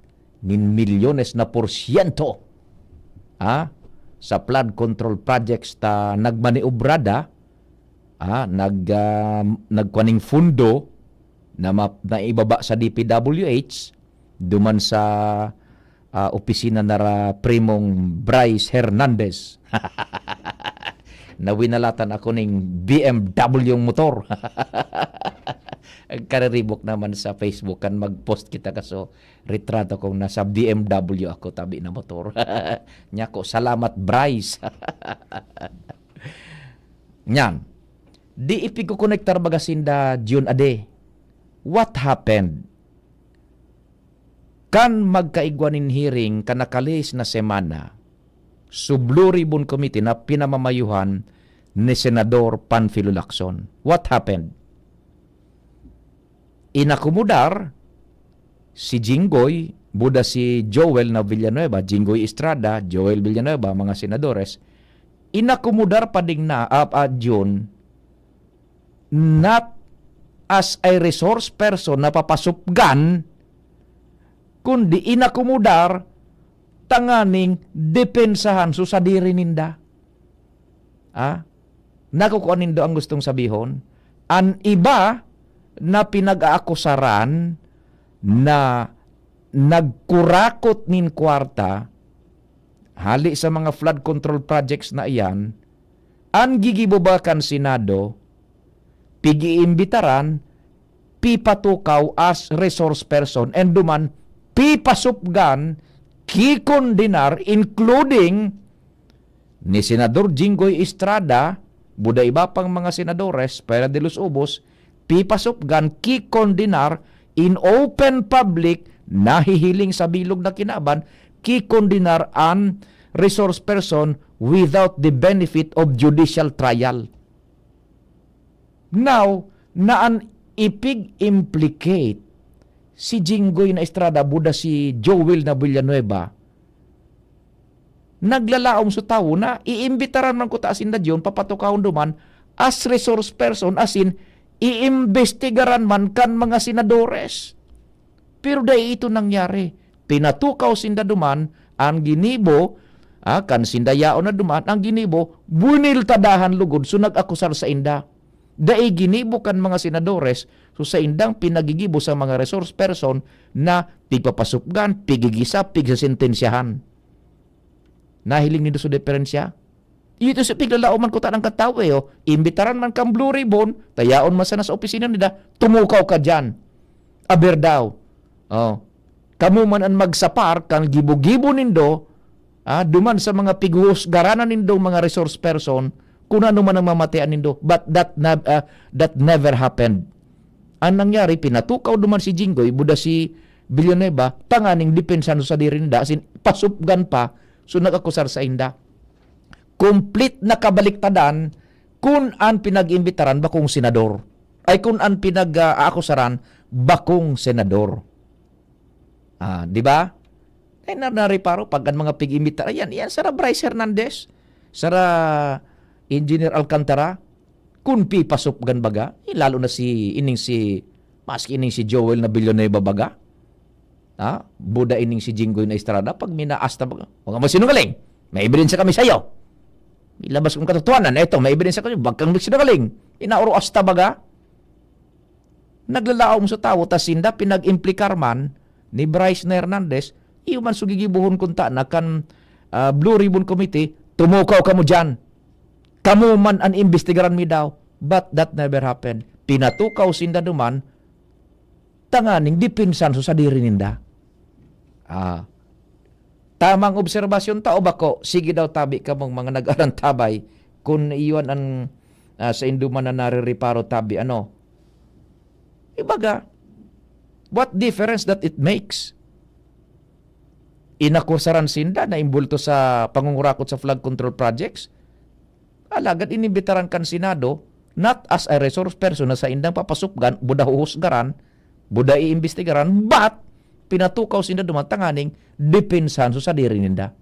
nin milyones na porsyento, ah, sa flood control projects ta nagmaniobra da, ah, nag-, ah, nagkuha ning fundo na ma-, na ibaba sa D P W H, duman sa, ah, opisina na ra Primong Bryce Hernandez. Na winalatan ako ning B M W motor. Kariribok naman sa Facebook kan mag-post kita, kaso retrato kong nasa B M W ako, tabi na motor. Nyako, salamat, Bryce. Nyan. Di ipigkokonektar baga sinda June ade. What happened? Kan magkaigwa nin hearing kan nakalihis na semana, so Blue Ribbon Committee na pinamamayuhan ni Senador Panfilo Lacson. What happened? Inakomodar si Jinggoy, buda si Joel na Villanueva, Jinggoy Estrada, Joel Villanueva, mga senadores, inakomodar pa ding na, ah, ah, June, not as a resource person na papasupgan, kundi inakomodar tanganing depensahan so sadiri ninda. Ah? Nakukuha nindo ang gustong sabihon? An iba na pinag-aakusaran na nagkurakot nin kwarta hali sa mga flood control projects na iyan, an gigibo ba kan Senado, pig-iimbitaran, pipatukaw as resource person, and duman pipasupgan, kikondenar, including ni Senador Jinggoy Estrada, buda iba pang mga senadores, Pera de los Ubos, pipasupgan, kikondenar in open public, nahihiling sa bilog na kinaban, kikondenar an resource person without the benefit of judicial trial. Now, na an ipig-implicate si Jinggoy na Estrada, buda si Joel na Villanueva, naglalaom sa tawo na iimbitaran man kuta sinda diyon, papatukahon duman as resource person, asin iimbestigaran man kan mga senadores. Pero dai ito nangyari. Pinatukaw sinda duman, ang ginibo, ah, kan sinda yaon na duman, ang ginibo, buniltadahan lugod, so nag-akusar sa inda. Dai ginibo kan mga senadores, so sa indang pinagigibo sa mga resource person na pigpapasupgan, pigigisa, pigsasentensyahan. Nahiling nindo sa diferensya? Ito sa piglalaoman ko tanang katawo eh, oh. Imbitaran man kang Blue Ribbon, tayaon man sana sa opisina nila, tumukaw ka dyan. Aber daw. Oh. Kamo man an magsapar kan gibo-gibo nindo, ah, duman sa mga pighuhusgaranan nindong mga resource person, kun ano man ang mamatean nindo, but that nav-, ah, that never happened. Ang nangyari, pinatukaw duman si Jinggoy, buda si Villanueva, tanganing depensahan sa sadiri ninda, asin pasupgan pa, so nag-akusar sa inda. Complete na kabaliktadan kun an pinag-imbitaran bakong senador. Ay, kun an pinag-aakusaran bakong senador. Ah, di ba? Ay, na, nareparo, pag ang mga pig-imbita, ayan, yan, sara Bryce Hernandez, sara Engineer Alcantara, kun pipasupgan baga, eh, lalo na si, ining si, maski ining si Joel na Villanueva baga, ha? Buda ining si Jinggoy na Estrada, pag minaasta baga, "Huwag kang magsinungaling. May ebidensya kami sa'yo. Ilabas kong katotohanan. Eto, may ebidensya kami. Huwag kang magsinungaling." Inauro asta baga. Naglalaom sa tawo, ta sinda pinag-implikar man ni Bryce na Hernandez, iyo man sugigibohon kunta na kan, ah, Blue Ribbon Committee, "Tumukaw kamo diyan. Kamo man an imbestigaran mi daw." But that never happened. Pinatukaw sinda duman, tanganing depensan so sadiri ninda. Ah, tamang obserbasyon ta o bako? Sige daw, tabi kamong mga nag-arantabay, kun iyon an, ah, sa indo man na narireparo, tabi, ano? Ibaga, what difference that it makes? Inakusaran sinda na imbulto sa pangungurakot sa flood control projects. Alagad inimbitaran kan Senado, not as a resource person na saindang papasupgan, buda huhusgaran, buda iimbestigaran, but pinatukaw sinda duman tanganing depensahan so sadiri ninda.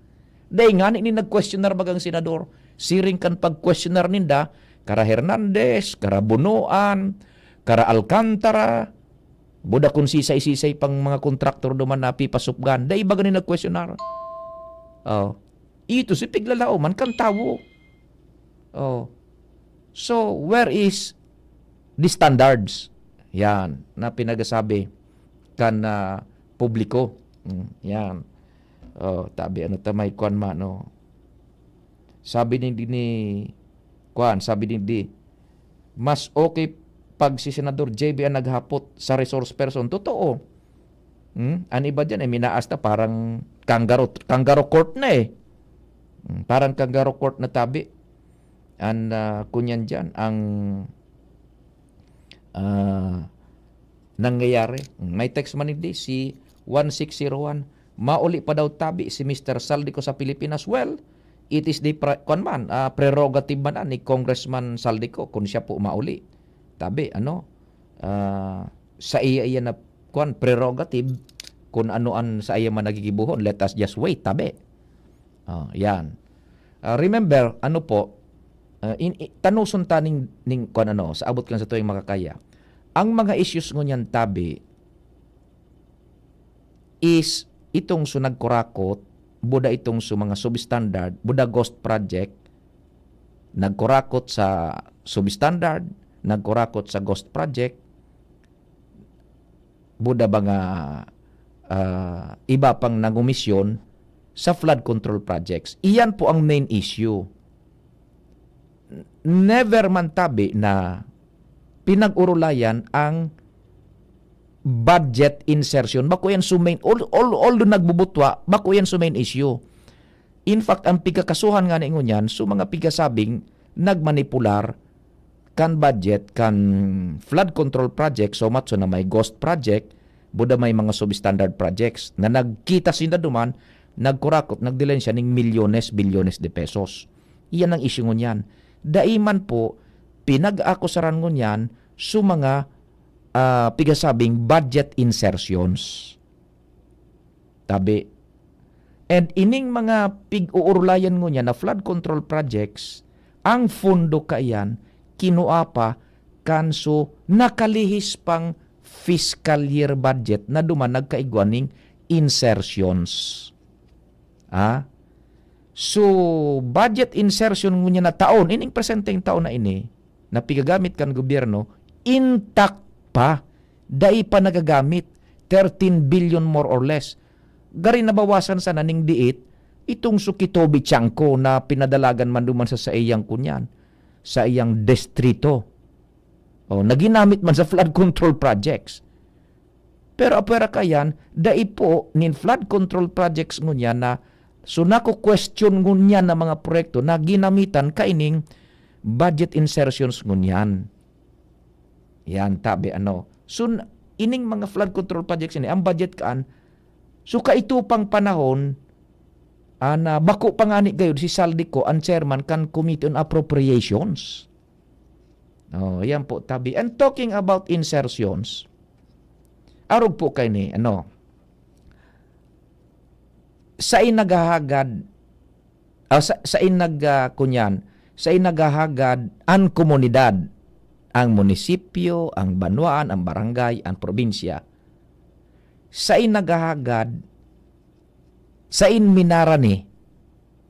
Dai ngani ni nag-questionar bagang senador. Siring kan pag-questionar ninda, kara Hernandez, kara Bonoan, kara Alcantara, buda kun sisay-sisay pang mga kontraktor duman na pipasupgan. Dai baga ni nag-questionar. Oh. Ito si piglalaoman kan tawo. Oh. So, where is the standards? Yan, na pinagasabi kan, ah, publiko. Mm, yan. Oh, tabi, ano ta, may kwan man, no? Sabi ni, ni, kwan, sabi ni, di, "Mas okay pag si Senador J B ang naghapot sa resource person." Totoo. Hmm? An iba diyan, eh, minaasta parang kangaroo, kangaroo court na, eh. Hmm, parang kangaroo court na tabi. An, ah, kunyan diyan, ang ah, nangyayari. May text man hindi, si one six zero one, "Mauli pa daw tabi si Mister Saldico sa Pilipinas." Well, it is the pre-, kwan man, ah, prerogative man ni Congressman Saldico kung siya po mauli. Tabi, ano, ah, sa iya, iya na, kwan, prerogative kung ano ang sa iya man nagigibuhon. Let us just wait, tabi. Oh, yan. Ah, remember, ano po, ah, in, i-, tanuson ta ning, ning, kwan ano, sa abot kan sa tuwing makakaya. Ang mga issues ngunyan tabi is itong so nagkurakot, buda itong so mga substandard, buda ghost project, nagkurakot sa substandard, nagkurakot sa ghost project, buda mga, ah, iba pang nangomisyon sa flood control projects. Iyan po ang main issue. Never man tabi na pinag-urulayan ang budget insertion. Bako yan so main, al-, al-, although nagbubutwa, bako yan so main issue. In fact, ang pigkakasuhan nga ni ngunyan, so mga pigasabing nagmanipular kan budget, kan flood control project, so much so na may ghost project, buda may mga substandard projects na nagkita sinda duman, nagkurakot, nagdilen siya ning milyones, bilyones de pesos. Iyan ang issue ngunyan. Dai man po, pinag-aakusaran ngunyan so mga, ah, pigasabing budget insertions. Tabi. And ining mga pig-uurulayan ngunyan na flood control projects, ang pondo kaiyan, kinua pa kan so nakalihis pang fiscal year budget na duman nagkaigwa ning insertions. Ah? So, budget insertion ngunyan na taon, ining presenteng taon na ini, na pigagamit kan gobyerno, intact pa, dai pa nagagamit, thirteen billion more or less. Gari nabawasan sana ning diit, itong suki Toby Tiangco na pinadalagan man duman sa saiyang kunyan, sa iyang distrito. O, na ginamit man sa flood control projects. Pero apwera kayan, dai po nin flood control projects ngunyan na, so nako-question ngunyan na mga proyekto na ginamitan kaining budget insertions ngunyan. Yan, tabi ano. So, n-, ining mga flood control projects ini, ang budget kaan, so kaito pang panahon, ah, na bako pa ngani gayod si Saldico ang chairman kan Committee on Appropriations. Oh, yan po, tabi. And talking about insertions, arog po kay ni, ano, sain naghahagad, ah, sa, sain nag, ah, kunyan, sain naghahagad ang komunidad, ang munisipyo, ang banwaan, ang barangay, ang probinsya. Sain naghahagad, sain minarani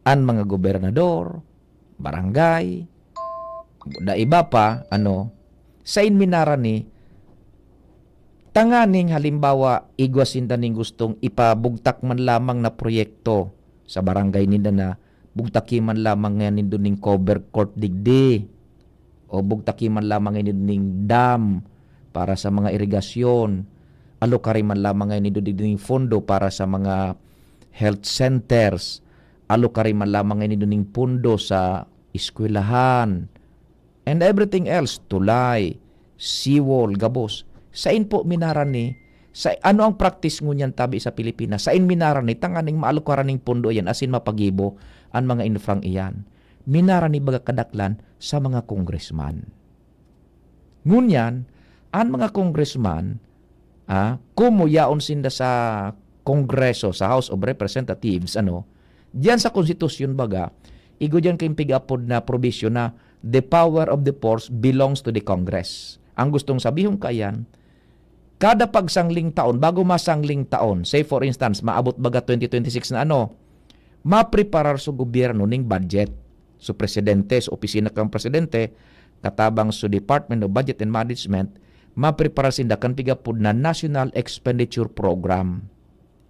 an mga gobernador, barangay, da iba pa, ano, sain minarani, tanganing halimbawa, igwa sinda ning gustong ipabugtak man lamang na proyekto sa barangay ninda na bugtaki man lamang ngayon nindo ning cover court digdi. O bugtaki man lamang ini ning dam para sa mga irigasyon, alokari man lamang ini ning fondo para sa mga health centers, alokari man lamang ini ning pondo sa eskwelahan, and everything else, tulay, seawall, gabos. Sain po minarani? Sa, ano ang practice ngunyan tabi sa Pilipinas? Sain minarani tanganing maalokaran ning pondo iyan asin mapagibo an mga infrang iyan? Minarani baga kadaklan sa mga congressman. Ngunyan, an mga congressman, ah, komo yaon sinda sa Kongreso, sa House of Representatives, ano, diyan sa konstitusyon baga, igo diyan kayong pig-apod na probisyon na the power of the purse belongs to the Congress. Ang gustong sabihon kaiyan, kada pagsangling taon, bago masangling taon, say for instance, maabot baga twenty twenty-six na ano, mapreparar sa gobyerno ning budget. So, presidente, sa opisina kang presidente, katabang sa Department of Budget and Management, mapreparar sinda kan pig-apod na National Expenditure Program,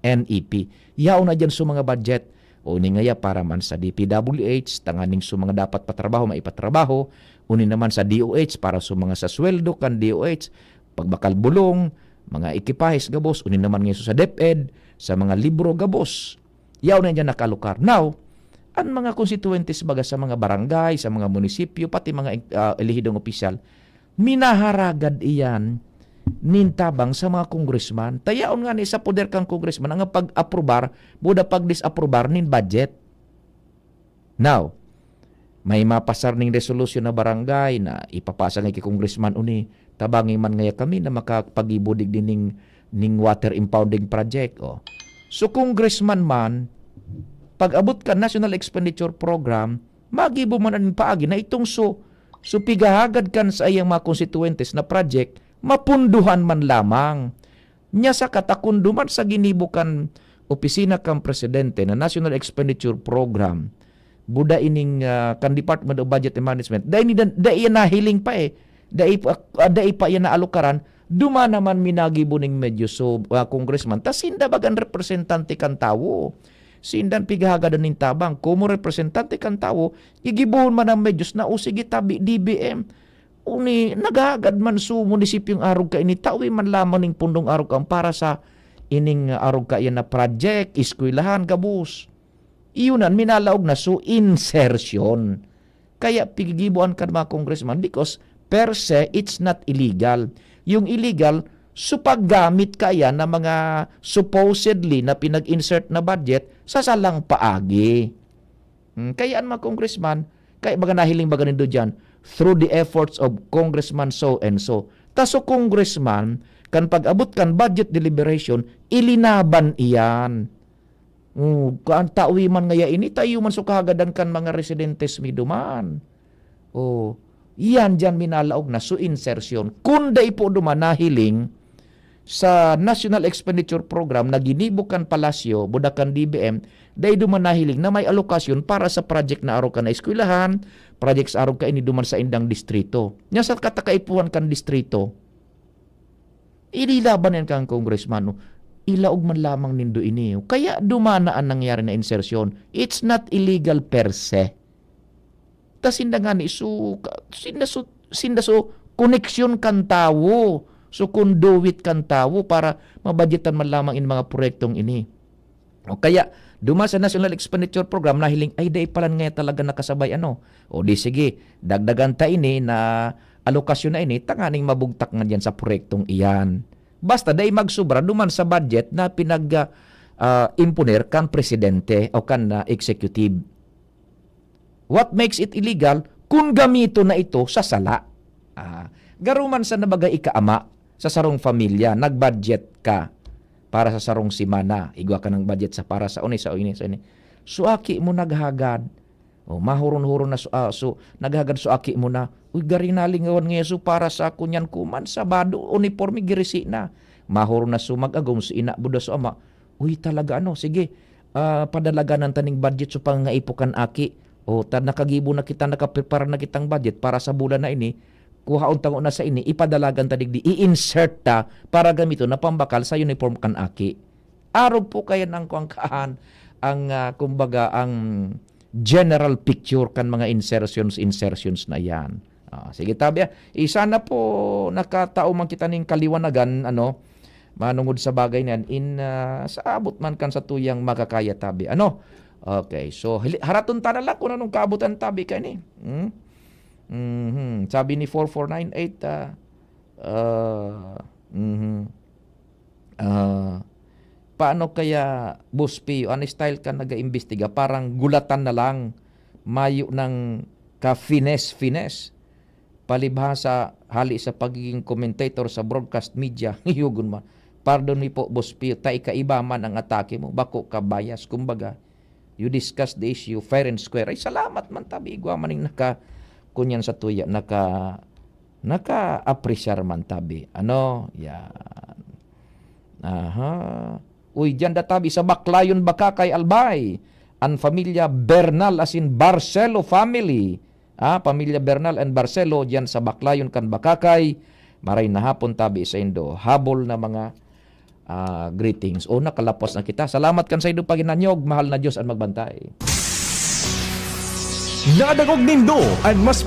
N E P. Yaon na diyan sa mga budget. O ini ngaya para man sa D P W H, tanganing sa mga dapat patrabaho, maipatrabaho. Uni naman sa D O H, para sa mga sa sweldo kan D O H, pagbakal bulong, mga ekipahes gabos. Uni naman ngayon sa DepEd, sa mga libro gabos. Yaon na diyan nakalukar. Now, ang mga konstituyentes baga sa mga barangay, sa mga munisipyo, pati mga, ah, elehidong opisyal, Minaharagad iyan nin tabang sa mga congressman. Tayaon nga ni sa poder kan congressman ang pag-aprobar, buda pag-disaprobar nin budget. Now, may mapasar ning resolusyon na barangay na ipapasa nga ki congressman uni, tabangi man ngaya kami na makapaggibo digdi ning, ning water impounding project. Oh. So, congressman man, pag-abot ka National Expenditure Program, magibo man an paagi na itong so, so pigahagad kan sa iyang mga konstituentes na project, mapunduhan man lamang. Nya saka ta kun duman sa ginibo kan opisina kan presidente na National Expenditure Program, buda ining, ah, kan Department of Budget and Management, dai ni, dai iyan nahiling pa eh. Dai pa, ah, dai pa iyan naalokaran. Duma naman minagibo ning medyo so, ah, congressman. Ta sinda bagan representante kan tawo. Sindan pighahagadan nin tabang. Komo representante kan tawo, gigibohon man ang medyos na, "O sige, tabi, D B M." Uni, naghahagad man su munisipyong arog kaini, tawi man lamang ning pundong arog kan para sa ining arog kaiyan na project, eskwelahan, gabos. Iyon an minalaog na su insertion. Kaya pigigiboan kan mga congressman because per se, it's not illegal. Yung illegal, su paggamit kaya na mga supposedly na pinag-insert na budget sa salang paagi. Hmm, kaya an mga congressman, kaya baga nahiling baga nindo diyan, through the efforts of Congressman so and so. Ta so congressman, kan pag-abot kan budget deliberation, ilinaban iyan. Oh, kan tawi man ngaya ini, tayo man so kahagadan kan mga residentes mi duman. Oh, iyan diyan minalaog na so insertion. Kun dai po duman nahiling sa National Expenditure Program na ginibo kan Palasyo, buda kan D B M, dai duman nahiling na may alokasyon para sa project na arog kan eskwelahan, project sa arog kaini duman sa indang distrito. Nya sa katakaipuhan kan distrito, ililaban yan kan congressman, no? Ilaog man lamang nindo ini. Kaya dumana an nangyari na insertion. It's not illegal per se. Ta sinda ngani, so, ka-, sinda so, sinda so, koneksyon kan tawo. So, conduit kan tawo para mabudgetan man lamang in mga proyektong ini. O kaya, duman sa National Expenditure Program, nahiling, "Ay, dai palan ngaya talaga nakasabay, ano." O di sige, dagdagan ta ini na alokasyon na ini, tanganing mabugtak nga diyan sa proyektong iyan. Basta dai magsubra duman sa budget na pinag, ah, ah, imponer kan presidente o kan, ah, executive. What makes it illegal? Kun gamiton na ito sa sala. Ah, garo man sa nabagay ikaama sa sarong pamilya, nag-budget ka para sa sarong semana. Igwa ka ng budget sa para sa uni, sa uni, sa uni. So, aki mo naghagad. O, mahuron-huron na so, ah, so, naghagad so aki mo na. Uy, gari nalingawan ngayon so para sa ako niyan kuman, Sabado, uniporme, girisi na. Mahuron na so mag-agom, so ina, buda so ama. Uy, talaga ano, sige, ah, padalaganan ta ning budget so pangangaipo kan aki. O, ta nakagibo na kita, nakaprepara na kitang budget para sa bulan na ini. Kuhaon ta ngona sa ini, ipadalagan ta digdi, i-insert ta para gamiton na pambakal sa uniform kan aki. Arog po kaya ng kuwangkahan ang, ah, kumbaga, ang general picture kan mga insertions, insertions na yan. Ah, sige, tabi, ah. Isa na po, nakatao man kita ning kaliwanagan, ano, manungod sa bagay na yan, in, ah, sa abot man kan sa tuyang makakaya, tabi. Ano? Okay, so, hili-, haraton ta na lang kung anong kaabutan, tabi, kani. Hmm? Mhm. Sabi ni four four nine eight, ah, ah, mhm. Ah, paano kaya, Boss Pio, an style ka nag-aimbestiga, parang gulatan na lang, mayo nang ka-finesse-finesse. Palibhasa, hali sa pagiging commentator sa broadcast media, yugon man. Pardon mi po, Boss Pio, ta ikaiba man ang atake mo, bako ka bias. Kumbaga, you discuss the issue fair and square. Ay, salamat man, tabi, igwa man ning naka-, kunyan sa tuya, naka-, naka-apresyar man, tabi. Ano? Yan. Aha. Uy, diyan da tabi sa Baclayon, Bacacay, Albay. An pamilya Bernal, as in Barcelo family. Ah, pamilya Bernal and Barcelo, diyan sa Baclayon kan Bacacay. Maray na hapon tabi saindo. Habol na mga, ah, greetings. O, nakalapos na kita. Salamat kan saindo paginanyog. Mahal na Diyos an magbantay. Nadangog nindo an mas